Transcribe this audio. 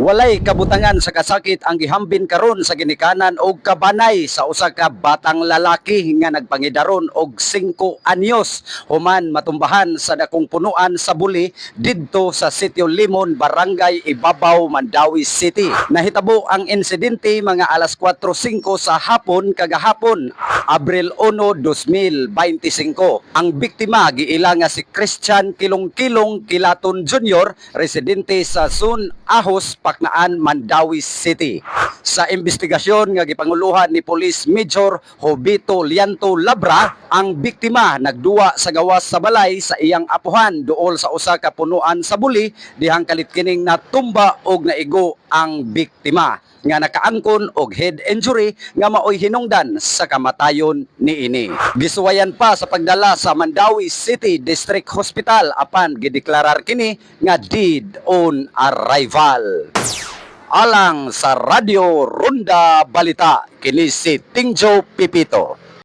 Walay kabutangan sa kasakit ang gihambin karon sa ginikanan og kabanay sa usa ka batang lalaki nga nagpangidaron og 5 anyos human matumbahan sa dakong punuan sa buli didto sa Sitio Limon, Barangay Ibabaw, Mandaue City. Nahitabo ang insidente mga alas 4:05 sa hapon kagahapon, Abril 1, 2025. Ang biktima giila nga si Christian Kilong-Kilong Kilaton Jr., residente sa Sun Ahos, Paknaan, Mandaue City. Sa investigasyon nga gipanguluhan ni Police Major Jobito Lianto Labra, ang biktima nagduwa sa gawas sa balay sa iyang apuhan duol sa usa ka punuan sa buli dihang kalit kining natumba og naigo ang biktima nga nakaangkon og head injury nga maoy hinungdan sa kamatayon niini. Gisuwayan pa sa pagdala sa Mandaue City District Hospital apan gideklarar kini nga dead on arrival. Alang sa Radyo Ronda Balita, kini si Tingjo Pipito.